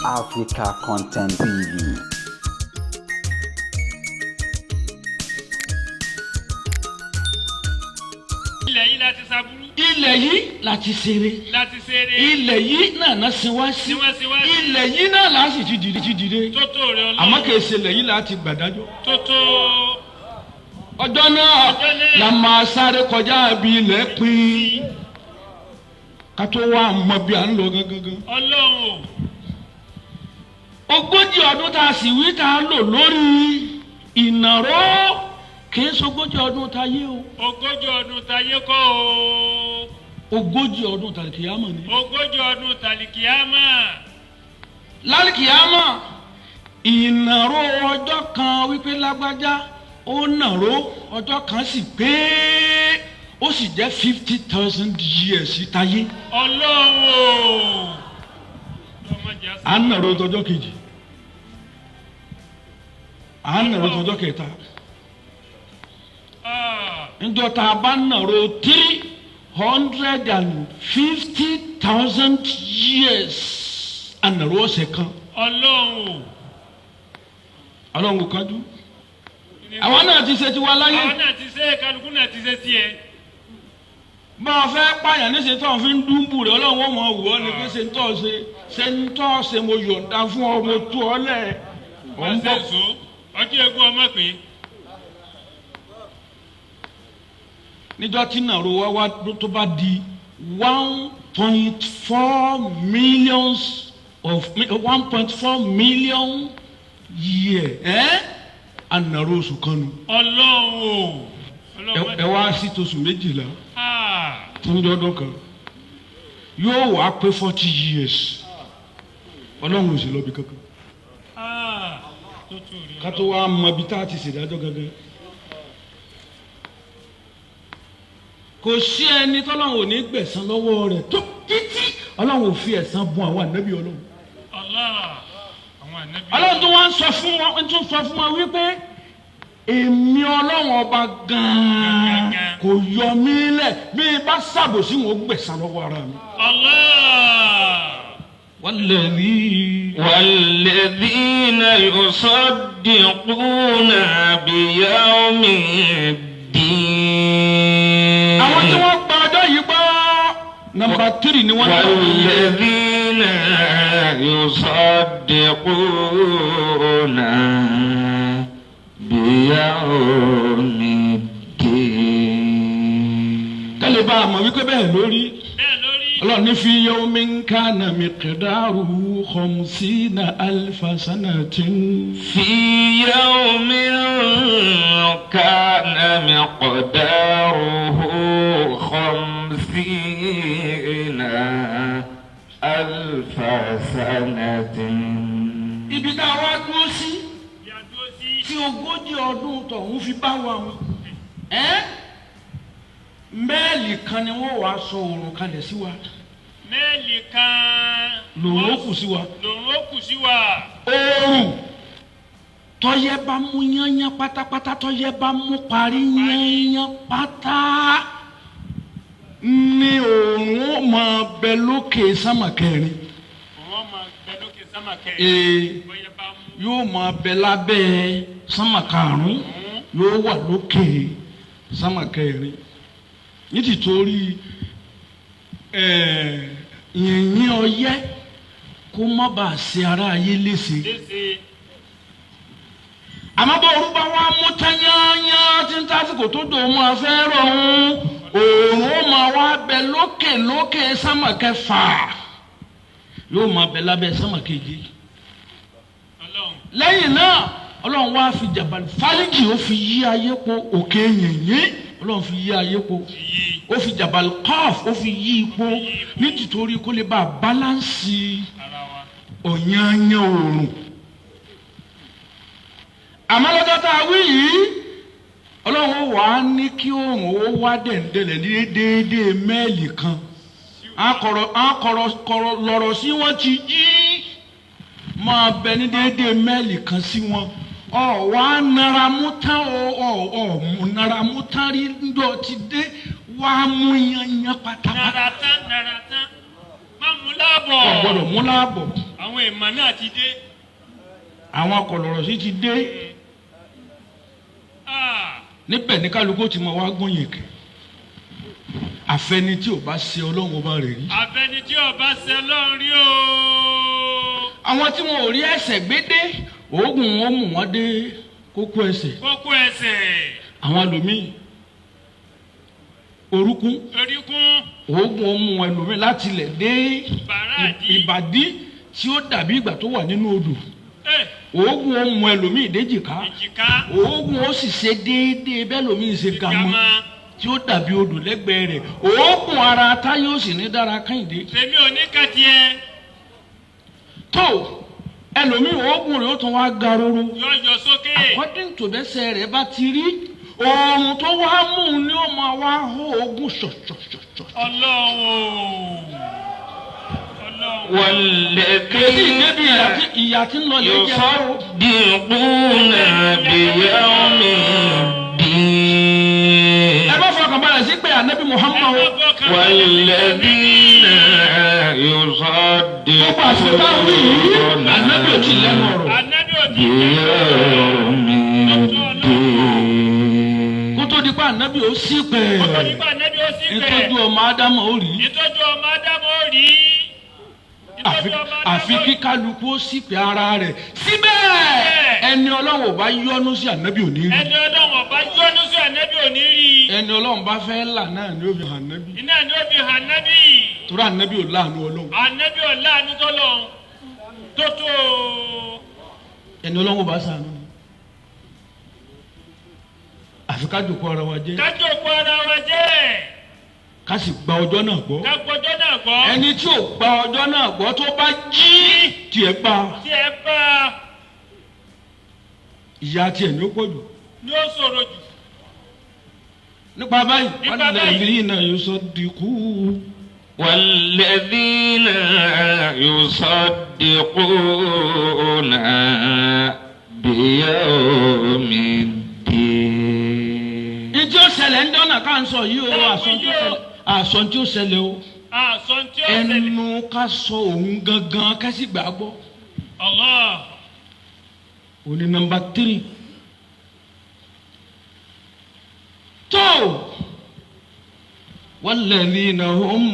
Africa Content TV. Ilẹ̀ yìí láti ṣaburú. Ilẹ̀ yìí láti ṣeré. Láti ṣeré. Ilẹ̀ yìí náà náà sin wá sí. Ni wọ́n sin wá sí. Ilẹ̀ yìí náà là á sì ti dìde ti dìde. Tó tó rẹ Ọlọ́run. Àmọ́ kìí ṣe ilẹ̀ yìí láti gbàdájọ́. Tó tó. Ọjọ́ náà Ọjọ́ náà. la máa sáré kọjá bí ilẹ̀ pín ká tó wá mọ bí à ń lọ gangan. Ọlọ́run o. 40 ọdún tá a sì wí tá a lò lórí ìnáró kìí ṣogójì ọdún táyé o. 40 ọdún tayé kọ́ o. 40 ọdún tàlìkìyámọ̀ ni. 40 ọdún tàlìkìyámà. Lálìkìyámọ̀, ìnáró ọjọ́ kan wípé lágbájá ó nàró ọjọ́ kan sì pé ó sì jẹ́ 50,000 years táyé. Ọlọ́run o. Ọlọ́mọdé á sọ. À ń nàró tọjọ́ kejì, à ń nàró tọjọ́ kẹta. Ah, Njọ́ tá a bá nàró 350,000 years, à nàró ọ̀sẹ̀ kan. Ọlọ́run o. Ọlọ́run kò kánjú. Àwọn náà ti ṣe tiwa láyé. Àwọn náà ti ṣe, kálukú náà ti ṣe tiẹ̀. Bá a fẹ́ pààyàn níṣẹ́ tó ń fi ń dúnbù rẹ̀, Ọlọ́run ó mọ̀ wù ọ́ ni pé ṣe ń tọ́ ṣe ṣe ń tọ́ ṣe, mo yọ̀ǹda fún ọ, mo tú ọ lẹ̀ ọ̀ ń Wọ́n ṣe bọ̀. èso ọjọ́ egun ọmọ pé. Níjọ́ tí nàró wá wá tó bá di 1.4 millions of 1.4 million year ẹ́ ànàró oṣù kan nu. Ọlọ́run o. Ọlọ́run. Ẹ wá sí tosù 12 Ah, tó ń dọ́dọ́ kan yóò wá pé 40 years. Ọlọ́run ò sì lọ bí kankan. Ah, tó tó rẹ. Ká tó wá mọ ibi tá a ti ṣèdájọ́ gangan. Kò sí ẹni tọ́lọ́run ò ní gbẹ̀san lọ́wọ́ rẹ̀ tó títí Ọlọ́run ò fi ẹ̀san bùn àwọn ànábì Ọlọ́run. Allah, àwọn ànábì. Ọlọ́run tó wá ń sọ fún wọn, tó ń sọ fún wọn wípé èmi Ọlọ́run ọba gan-an kò yọ mí lẹ̀, bí n bá ṣàbòsí wọn ó gbẹ̀san lọ́wọ́ ara mi. Allah. Walladhi. والذين يصدقون بيوم الدين. Àwọn tí wọ́n gba ọjọ́ yìí gbọ́, number 3 ni wọ́n tẹ̀lé. والذين يصدقون بيوم الدين. Kálí bá a mọ̀ wípé bẹ́ẹ̀ lórí. Bẹ́ẹ̀ lórí. Ọlọ́run ní fi yawmin kana miqdaruhu khamsina alfa sanatin. في يوم كان مقداره 50,000 سنة. Ibi tá a wá dúró sí Ìyá dúró sí. tí 40 ọdún tọ̀hún fi bá wa wọn. Ẹ́ mẹ́ẹ̀lì kan ni wọ́n wàá sọ òòrùn kalẹ̀ sí wa. Mẹ́ẹ̀lì kan. Lòun ó kù sí wa. Lòun ó kù sí wa. Oòrùn tọ́yẹ́ bá mú yányán pátápátá, tọ́yẹ́ bá mú parí yányán pátá ní oòrùn ó máa bẹ lókè sámà kẹrin. Òun ó máa bẹ lókè sámà kẹrin. Ee, Bóyá bá mú. yóò máa bẹ lábẹ́ sámà karùn-ún, yóò wà lókè sámà kẹrin nítìtorí yìnyín ọyẹ́ kó má bàa ṣe ara ayé léṣe. Léṣe. Àmọ́ bó orú bá wá mú tányányá tí ń tásìkò tó dùn mọ́ afẹ́ rọrùn, òòrùn ó máa wá bẹ lókè lókè sámà kẹfà, yóò máa bẹ lábẹ́ sámà keje. Ọlọ́run. Lẹ́yìn náà, Ọlọ́run wá fi jàbálì fálíjì, ó fi yí ayé po. Òkè yìnyín Ọlọ́run fi yí ayé po. Iyì. Ó fi jàbálì kọ́ọ̀f, ó fi yí ipò nítorí kó lè bá a balance Ara wa. ọ̀yányán oòrùn. Àmọ́ lọ́jọ́ tá a wí yìí, Ọlọ́run wà á ní kí oòrùn ó wá dẹ̀ǹdẹ̀lẹ̀ ní déédéé mẹ́ẹ̀lì kan. Akọ̀rọ̀ akọ̀rọ̀ kọ̀rọ̀ lọ̀rọ̀ sí wọn ti yí máa bẹ ní déédéé mẹ́ẹ̀lì kan sí wọn. Ọ wà á nara mú tán o, ọ ọ mú nara mú tán rí ńjọ ti dé wà á mú yanyan pátápátá. Nara tán, nara tán. Má mú láàbọ̀. Ọ gbọ́dọ̀ mú láàbọ̀. Àwọn Àwọn ìmọ̀ náà ti dé. Àwọn kọlọ̀rọ̀ sí ti dé. Ah, Níbẹ̀ ní kálukú ti mọ wá gún yìí kẹ, àfẹni tí ò bá ṣe Ọlọ́run ọba rẹ̀ rí. Àfẹni tí ọba ṣe lọ́run rí o. Àwọn tí wọn ò rí ẹsẹ̀ gbé dé, oògùn wọn mú wọn dé kókó ẹsẹ̀. Kókó ẹsẹ̀. Àwọn ẹlòmíì, orúkún, Oríkún. oògùn ó mú ẹlòmíì láti ilẹ̀ dé Bàràdí. ìbàdí tí ó dàbí ìgbà tó wà nínú odò. Ẹ Oògùn ó mú ẹlòmíì déjìká. Èjìká. Oògùn ó sì ṣe déédéé bẹ́ẹ̀ lòmíì ṣe ga mọ́, Ìgàmọ́. tí ó dàbí odò lẹ́gbẹ̀ẹ́ rẹ̀. Oògùn ara táyé ó sì ní dára kẹ́hìndé. Tèmi ò ní kàtiẹ́. Tó ẹlòmíì, oògùn rẹ̀ ó tún wá ga roro. Yọ yọ sókè. According to bẹ́sẹ̀ rẹ̀ bá ti rí, oòrùn tó wá mú un ni ó máa wá hó oògùn ṣọ̀ṣọ̀ṣọ̀ṣọ̀. Ọlọ́run o. Ọlọ́run. Kèdí débi ìyà والذين tí ìyà tí ń lọ lè jẹ wá o. يصدقون بيوم الدين. Ẹ bá fọkàn balẹ̀ sí pé Ànábì Muhammad o. والذين Gbogbo àsìkò táwọn wí yìí, Ànábì ò tí ì lẹ́nu ọ̀rọ̀. Ànábì ò tí ì بيوم الدين. Kó tó di pé Ànábì ó sì pẹ̀. Kótó nípa Ànábì ó sì pẹ̀. Ìtọ́jú ọmọ Ádámù ó rí. Ìtọ́jú ọmọ Ádámù ó rí. Àfi Ìtọ́jú ọmọ Ádámù àfi ó kí rí. kálukú ó sì pé ara rẹ̀ síbẹ̀, ẹni Ọlọ́run ò bá yọ́nú sí, Ànábì ò ní rí. Ẹni Ọlọ́run ọba yọ́nú sí, Ànábì ò ní rí. Ẹni Ọlọ́run bá fẹ́ là náà ni ó fi hàn Ànábì. Iná ni ó fi hàn Ànábì. Torí Ànábì ò láàánú Ọlọ́run. Ànábì ò láàánú tọ́lọ́run tó tó o. Ẹni Ọlọ́run ò bá ṣàánú ni. Àfi ká jòkó ara wa jẹ́. Ká jókòó ara wa jẹ́. Ká sì gba ọjọ́ náà gbọ́. Ká gbọ́jọ́ náà gbọ́. Ẹni tí ò gba ọjọ́ náà gbọ́, tó bá jí, tiẹ̀ bá. Tí ẹ bá. Ìyà tiẹ̀ ní ó pọ̀ jù. Ní ó ṣòro jù. Nípa báyìí, Nípa báyìí. walladhina yusaddiqun. والذين يصدقون بيوم الدين. Ìjọ ṣẹlẹ̀ ń dọ́nà ká ń sọ yìí o, àsọ tí ó ṣẹlẹ̀ o. Àsọ tí ó ṣẹlẹ̀. Ẹnu ká sọ òun gangan ká sì gbà gbọ́. Allah. Òní number 3. Tó walladhina hum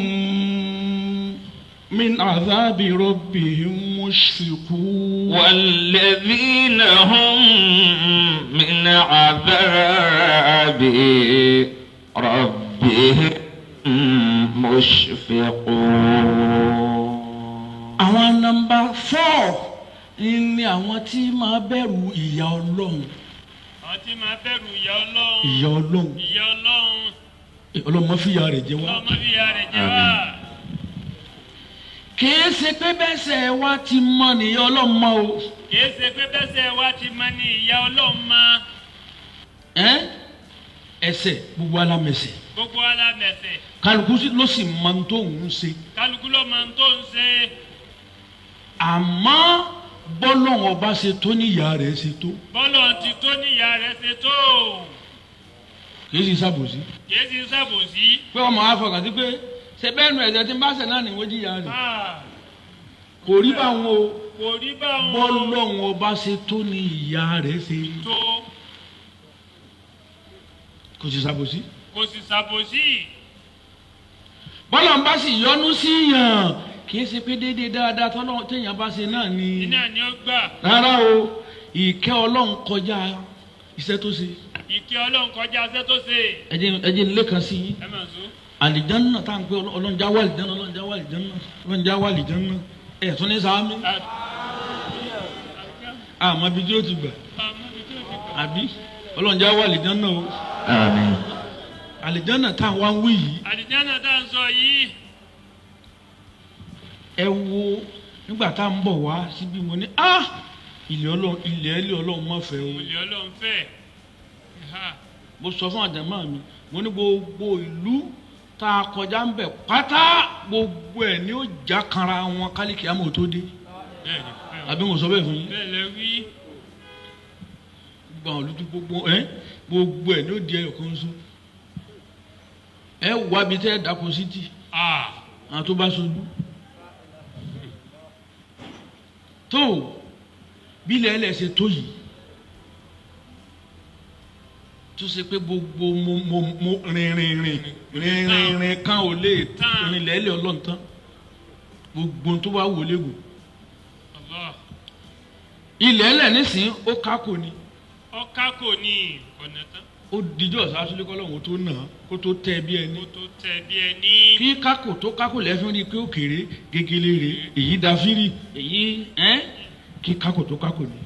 min adhabi rabbihim mushfiqun. والذين هم من عذاب ربهم مشفقون. Àwọn number 4 ni àwọn tí máa bẹ̀rù ìyà Ọlọ́run. Àwọn tí máa bẹ̀rù ìyà Ọlọ́run. Ìyà Ọlọ́run. Ìyà Ọlọ́run. Ọlọ́run má fìyà rẹ̀ jẹ wá. Ọlọ́run má fi ìyà rẹ̀ jẹ wá. Kìí ṣe pé bẹ́sẹ̀ wa ti mọ nìyà Ọlọ́run mọ́ o. Kìí ṣe pé bẹ́sẹ̀ wa ti mọ ní ìyà Ọlọ́run mọ́. Ẹ́n? Ẹ̀ṣẹ̀, gbogbo alámẹ̀ṣẹ̀. Gbogbo alámẹ̀sẹ̀. Kálukú ló sì mọ ohun tó ń ṣe. Kálukú ló mọ ohun tó ń ṣe. Àmọ́ bọ́lọ́run ọba ṣe tó níyà rẹ̀ ṣe tó. Bọ́lọ̀ ti tó níyà rẹ̀ ṣe tó. Kìí sì ṣàbòsí. Kìí ṣe ṣàbòsí. Pé ọmọ afọkàn sí pé ṣe bẹ́ẹ̀ nu ẹ̀ṣẹ̀ tí ń bá ṣẹ̀ náà ní wọ́n jìyà rẹ̀. Ah, Kò rí báwọn o. Kò rí báwọn. Bọ́lọ́run ọba ṣe tó ní ìyá rẹ̀ ṣe. Tó. Kò sì ṣàbòsí. Kò sì ṣàbòsí. Bọ́lọ́run bá sì yọ́nú sí yàn, kìí ṣe pé déédéé dáadáa tọ́lọ́ téèyàn bá ṣe náà ni. Iná ni ó gbà. Rárá o, ìkẹ́ Ọlọ́run kọjá iṣẹ́ tó ṣe. Ìkẹ́ Ọlọ́run kọjá iṣẹ́ tó ṣe. Ẹ jẹ́ n lé kan sí yín. Ẹ mà sọ. Àlìjánná tá à ń pè, Ọlọ́run já wà àlìjánná, Ọlọ́run já wà àlìjánná, Ọlọ́run já wà àlìjánná, ẹ̀ tún ní sáámi. Àmọ́ ibi tí ó ti gbà, àbí Ọlọ́run já wà àlìjánná o. آمين. Àlìjánná tá à ń wá ń wí yìí, Àlìjánà tá à ń sọ yìí. Ẹ wo nígbà tá à ń bọ̀ wá síbí, mo ní ah, ilẹ̀ Ọlọ́run, ilẹ̀ ilẹ̀ Ọlọ́run má fẹ́ o. Olè Ọlọ́run fẹ́. Ha. Mo sọ fún àjàmá mi, mo ní gbogbo ìlú tá a kọjá ń bẹ̀ pátá, gbogbo ẹ̀ ní ó já kanra wọn kálíkì àmọ́ tó dé. Bẹ́ẹ̀ni. Bẹ́ẹ̀. Àbí mo sọ bẹ́ẹ̀ fún yín? Bẹ́ẹ̀ lẹ wí. Gbogbo àwọn olùtú, gbogbo ẹ, gbogbo ẹ̀ ní ó di ẹyọ kan so, ẹ wá bi tẹ́ ẹ dàkọ sí tì. Ah. Àwọn tó bá sojú Tó bí ilẹ̀ ẹlẹ̀ ṣe tó yìí, tó ṣe pé gbogbo mo mo mo rìnrìn rìn rìnrìn rìn kan ò lè rìn lẹ́lẹ̀ ọlọ́run tán, gbogbo tó bá wò léwu. Allah. Ilẹ̀ ẹlẹ̀ nísìnyí ó kákò ni. Ọkà kò ní ọ̀nà tán. Ó dijọ́ sásúlẹ̀ kọ́lọ́hún tó nà án kó tó tẹ́ bí ẹni. Kó tó tẹ bí ẹni. Kí kákò tó kákò lẹ́fín rí i pé ó kéré gegele rè èyí da fírì èyí ẹ́n kí kákò tó kákò ni.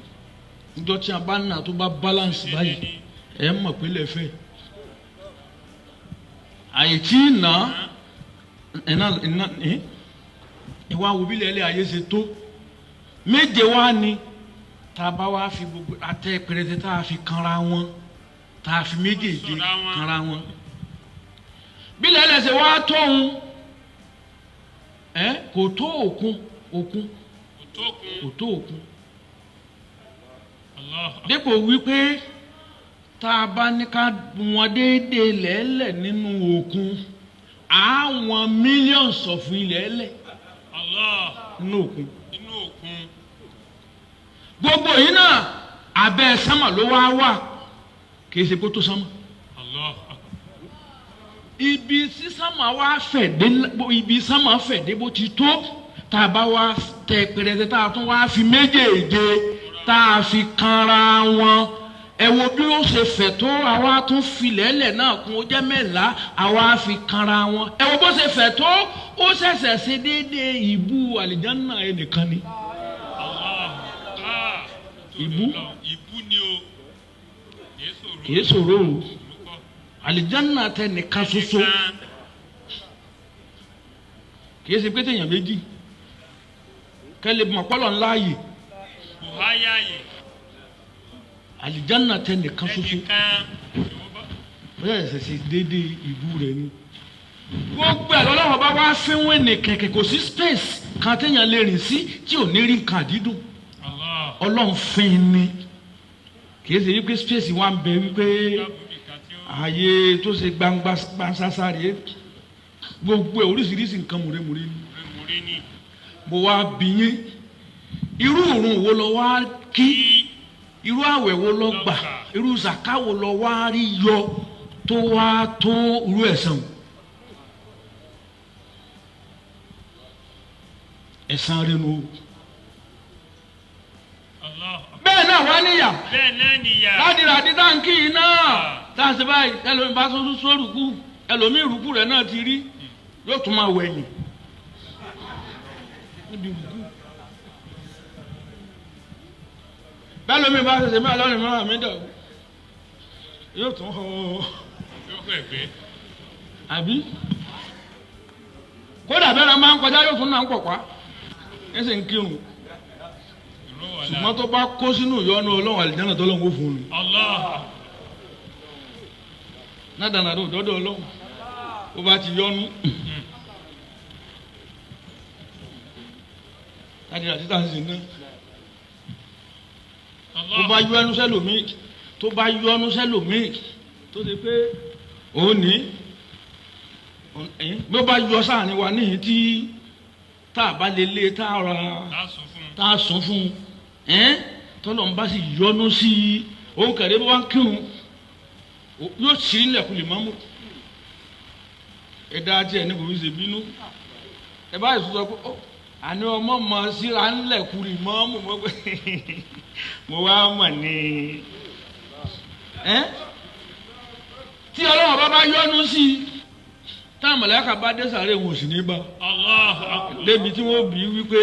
Níjọ́ tí a bá nà tó bá balance báyìí, ẹ mọ̀ pé lẹ́fẹ̀ àyè tí nà ẹ̀nà ẹ̀nà ẹ̀ ẹ̀ wá wo bí lẹ́lẹ́ ayé ṣe tó méje wá ni, tá a bá wá fi gbogbo atẹ́ pẹrẹsẹ tá a fi kanra wọn, tá a fi méjèèjì Sọ̀ra wọn. kanra wọn, bí lẹ́lẹ́ ṣe wá tóun ẹ kò tó òkun òkun. Kò tó kun. Kò tó òkun. Allah. Dípò wípé tá a bá ní ká wọn déédéé lẹ́lẹ̀ nínú òkun, àwọn millions of ilẹ̀ẹ́lẹ̀ Allah. nínú òkun. Inú òkun. Gbogbo yìí náà abẹ́ sánmà ló wá wà, kì í ṣe kó tó sánmà. Allah. Ibi tí sánmà wá fẹ̀ dé, ibi sánmà fẹ̀ dé bó ti tó, tá a bá wá tẹ pẹrẹsẹ, tá a tún wá fi méjèèje tá a fi kanra wọn, ẹ wo bí ó ṣe fẹ̀ tó. Àwa tún filẹ̀lẹ̀ náà kún, ó jẹ́ mẹ́la, àwa fi kanra wọn, ẹ wo bó ṣe fẹ̀ tó. Ó ṣẹ̀ṣẹ̀ ṣe déédéé ìbú àlìjánnà ẹnìkan ni. Allah. Ah. Ìbú. Ìbú ni o. Kìí sòro. Kìí ṣòro o. Olùkọ́. Àlìjánnà tẹ nìkan ṣoṣo, kìí ṣe pé téèyàn méjì kẹ́lẹ́ mọ̀ pọ́lọ̀ ńlá yìí. Buhaya yìí. Àlìjánnà tẹ nìkan ṣoṣo. Ẹnìkan. Ìwọ bá. Ó ṣẹ̀ṣẹ̀ ṣe déédéé ìbú rẹ̀ ni. Gbogbo ẹ̀ lọ́lọ́run bá wá fínwé ní kẹ̀kẹ́, kò sí space kan téèyàn lè rìn sí tí ò ní rí nǹkan àdídùn. Allah. Ọlọ́run fín ni, kìí ṣe wípé space wà ń bẹ wípé Kábùbì kan tí ó. ààyè tó ṣe gbangba gbansasa rèé. Gbogbo ẹ̀ oríṣiríṣi nǹkan mùremùre ni. Múre ní. Mo wá bí yín, irú òrùn wo lọ wá kí, irú àwẹ̀ wo lọ gbà, irú zaka wo lọ wá rí yọ tó wá tó irú ẹ̀san o? Ẹ̀san rẹ̀ nù o. Allah. Bẹ́ẹ̀ náà wá níyà. Bẹ́ẹ̀ náà nìyà. Ládìrà dídáǹkì yìí náà tá a ṣe báyìí, ẹlòmíì bá tó sórùkú, ẹlòmíì rùkú rẹ̀ náà ti rí, yóò tún máa wẹ̀yìn níbi rùkú. Bẹ́ẹ̀ lómi bá ṣẹ̀ṣẹ̀ máa lọ́rùn mọ́ra mi dọ̀, yóò tún hó. Yóò fẹ́ gbé. Àbí kódà bẹ́ẹ̀ náà máa ń kọjá, yóò tún náà ń pọ̀ pa ẹ̀ sì ń kírun. Ìró wà lára. Ṣùgbọ́n tó bá kó sínú ìyọnu Ọlọ́run, àlìjáná tó lọ́run ó fún un. Allah. Nádànàdà òdòdó Ọlọ́run ó bá ti yọnu. Láti rà títà sí náà, tó bá yọnu sẹ́lòmíì, tó bá yọnu sẹ́lòmíì, tó ṣe pé òun ní bí ó bá yọ sáàrin wa níyì tí tá a bá lè lé tá a ra Tá a sọ fún un. tá a sùn fún un ẹ́n, tọ́lọ̀ ń bá sì yọnu sí i, òun kẹ̀rẹ́ bó wá ń kírun, yóò sì ń lẹ̀kùn lè má mú ẹ̀dá tiẹ̀ ní kò fi ṣe bínú. Ẹ báyìí sọ pé ó àní ọmọ mọ síra ń lẹ̀kùn lè mọ́ mú mọ́ pé mo wá mọ̀ ní ẹ́n tí Ọlọ́run bá bá yọnu sí i, táwọn mọ̀lẹ́kà bá dé sàárè wọn ò sì ní bá Allahu akbar. débi tí wọ́n bí wípé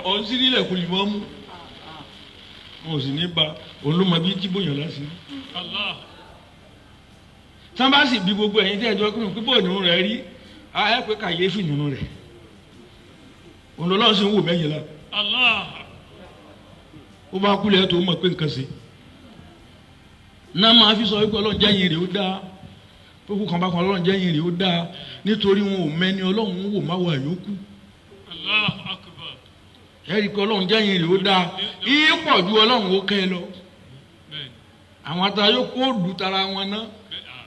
ọ̀n sí nílẹ̀ kò lè mọ́ mú, wọn ò sì ní ba òun ló mọ bí tí bóyá lásì. Allah. Tí wọ́n bá sì bí gbogbo ẹ̀yin tí ẹjọ́ kírun pípọ̀ nínú rẹ̀ rí, ẹ pé kàyéfì nínú rẹ̀, òun lọ́lọ́run sì ń wò mẹ́yìn la. Allah. Ó bá kúlẹ̀ tó mọ̀ pé nǹkan ṣe náà máa fi sọ wípé Ọlọ́run jẹ́yìn rẹ̀ ó dáa, pókú kan bá kan Ọlọ́run jẹ́yìn rẹ̀ ó dáa, nítorí wọn ò mẹ́ni Ọlọ́run ń wò má wà yókù. Allahu akbar. Ẹ rí i pé Ọlọ́run jẹ́yìn rẹ̀ ó dáa ìpọ̀ ju Ọlọ́run ó kẹ́ ẹ lọ. Bẹ́ẹ̀ni. Àwọn ata yóò kó lù tara wọn ná. Bẹ́ẹ̀ à.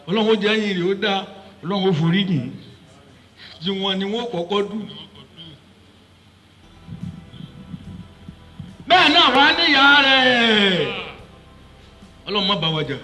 Ọlọ́run ó jẹ́yìn rẹ̀ ó dáa, Ọlọ́run ó forí yìn. Tí wọn ni wọn kọ́kọ́ dùn. Bẹ́ẹ̀ náà wàá níyà rẹ̀, ọlọ́run má bá wa jà.